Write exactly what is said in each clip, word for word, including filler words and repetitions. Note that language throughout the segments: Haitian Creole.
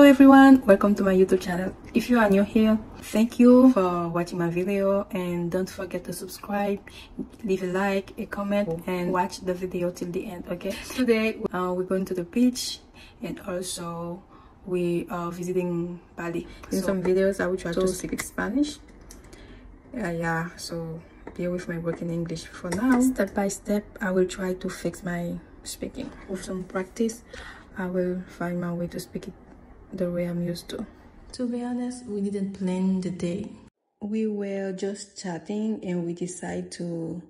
Everyone, welcome to my YouTube channel. If you are new here, thank you for watching my video and don't forget to subscribe, leave a like, a comment, and watch the video till the end, okay? Today, uh, we're going to the beach and also we are visiting Bali. In some videos, I will try to speak Spanish. Yeah, yeah, so bear with my broken English for now. Step by step, I will try to fix my speaking. With some practice, I will find my way to speak it the way I'm used to. To be honest, we didn't plan the day. We were just chatting and we decided to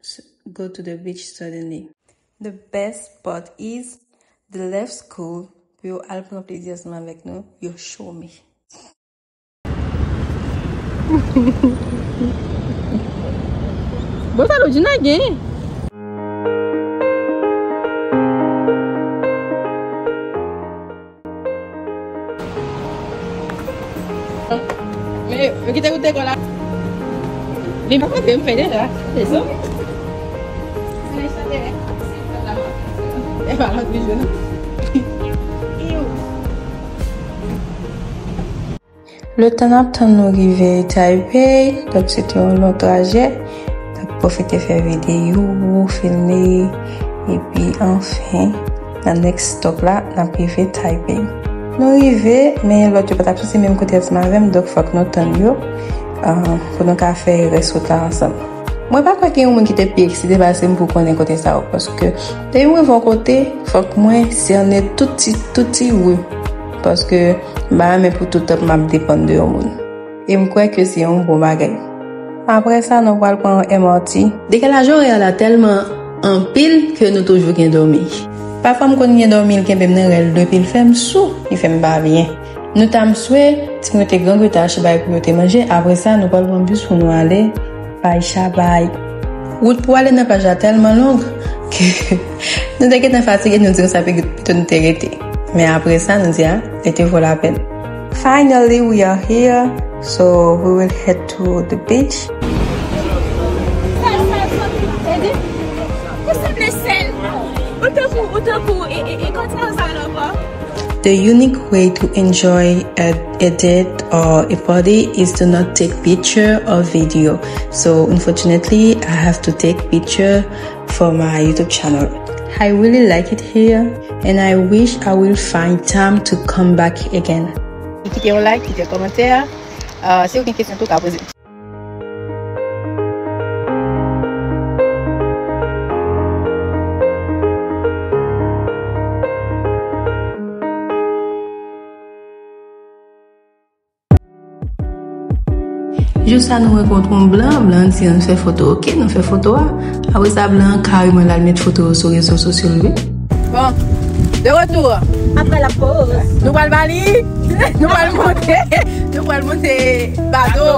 s- go to the beach suddenly. The best part is, they left school pou yo al pran plezi ansanm avèk nou, yo show me. Bon, sa Lodjina gen. Men, yo kite kote kò la. Li pa frape, m fè deja. Se sa. E pa lòt bijou, non. Letan n ap tann nou rive Taipei, donk se te yon lon trajè, n ap pwofite fè videyo, filme, epi anfen, nan next stop la, n ap rive Taipei. Nou rive, men lòt yo pa t ap soti menm kote ansanm avè m, donk fòk nou tann yo, ah, pou nou ka fè rès wout la ansanm. Mwen pa kwè gen yon moun ki te pi eksite pase m pou konnen kote sa yo, paske depi mwen rive yon kote, fòk mwen sènen tout ti, tout ti ri, paske m pa renmen pou tout tan m ap depann de yon moun. E m kwè ke se yon bon bagay. Apre sa, nou pral pran yon M R T. Dekalaj orè la tèlman anpil ke nou toujou gen dòmi. Pafwa m konn gen dòmi, l kenbe m nan rèl depi l fè m sou, li fè m pa byen. Nou t a m swe, ti m rete Gran Gretach bay pou yo te manje. Apre sa, nou pral pran bis pou nou ale Bay Chabay. Wout pou ale nan plaj la tèlman long ke nou te gentan fatige, nou di konsa pito nou te rete. Men apre sa, nou di, a, li te vo lapèn. Finally, we are here, so we will head to the beach. Sèl, sèl, sèl, ede. Ou sanble sèl. Ou tankou, ou tankou, e, e, e, kòm sa, sa ankò. The unique way to enjoy a, a date or a party is to not take picture or video. So unfortunately, I have to take picture for my YouTube channel. I really like it here and I wish I will find time to come back again. Kite yon like, kite yon kòmantè. Ah, si w gen kesyon tou, ka poze. Jou sa nou rankontre yon blan, blan an di ann fè foto, oke, nou fè foto a. Apre sa, blan an kareman l al met foto yo sou rezo sosyo l, wi. Bon, de retour. Apre la pause. Nou pral Bali. Nou pral monte. Nou pral monte bato.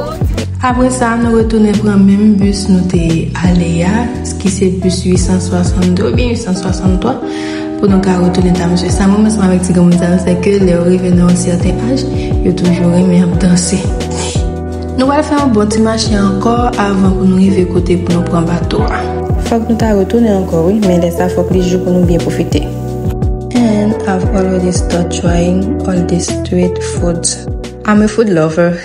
Apre sa, nou retounen pran menm bis nou te ale a, ki se bis uit san swasann de oubyen uit san swasann twa, pou nou ka retounen Tamswe. Sa m renmen ansanm avèk ti granmoun sa yo, se ke lè yo rive nan yon sèten aj, yo toujou renmen ap danse. Nou pral fè yon bon ti mache ankò avan pou nou rive kote pou nou pran bato a. Fòk nou ta retounen ankò, wi, men lè sa fòk li jou pou nou byen pwofite. And I've already start trying all these street foods. I'm a food lover.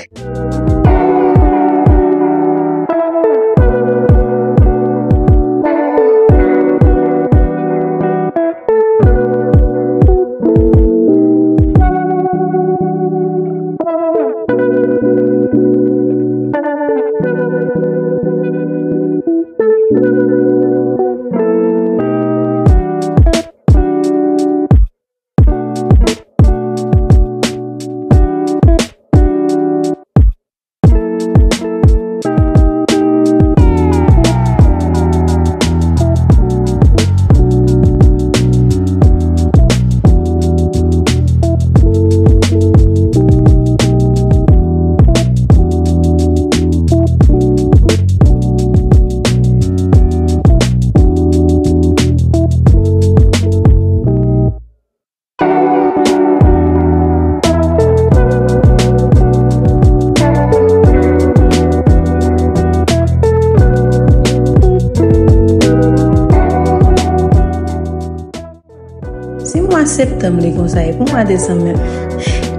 Si mwa septanm li konsa, e pou mwa desanm menm?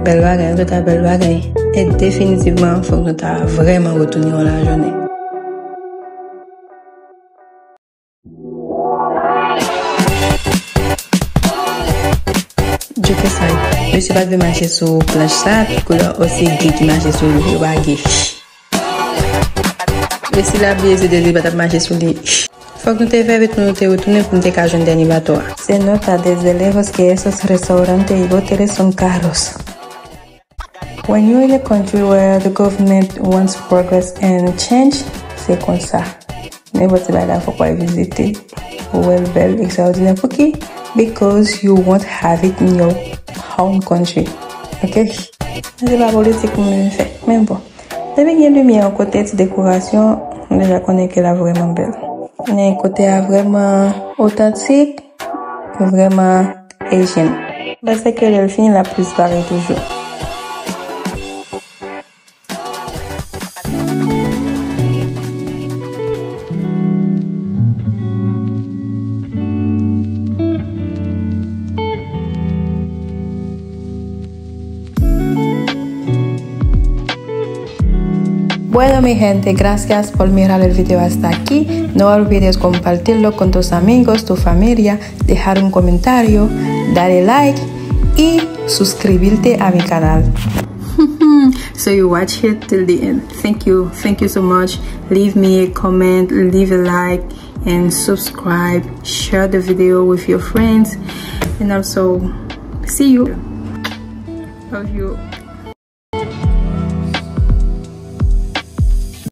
Bèl bagay, antouka bèl bagay. E definitivman, fòk nou ta vrèman retounen yon lajounen. Joker sa, mesye pa t vle mache sou planch sa, koulè osi gen ki mache sou li, yo pa gen. Mesye la bliye se Dezi pa t ap mache sou li. Fòk nou te fè vit pou nou te retounen pou nou te ka jwenn dènye bato a. Se nota desde lejos que esos restaurantes y hoteles son caros. When you're in a country where the government wants progress and change, se konsa. Nenpòt ti bagay la fòk w al vizite. Ou wè l bèl, ekstraòdinè. Pouki? Because you won't have it in your own country. Ok? Se pa politik mwen vin fè. Men bon. Depi gen limyè yon kote, ti dekorasyon, nou deja konnen ke l ap vrèman bèl. Men kote a vrèman otantik, vrèman ejyen. Paske lè l fini, l ap plis parèy toujou. Bueno, mi gente, gracias por mirar el video hasta aquí. No olvides compartirlo con tus amigos, tu familia, dejar un comentario, dale like y suscribirte a mi canal. So you watch it till the end. Thank you. Thank you so much. Leave me a comment, leave a like, and subscribe. Share the video with your friends. And also, see you. Love you.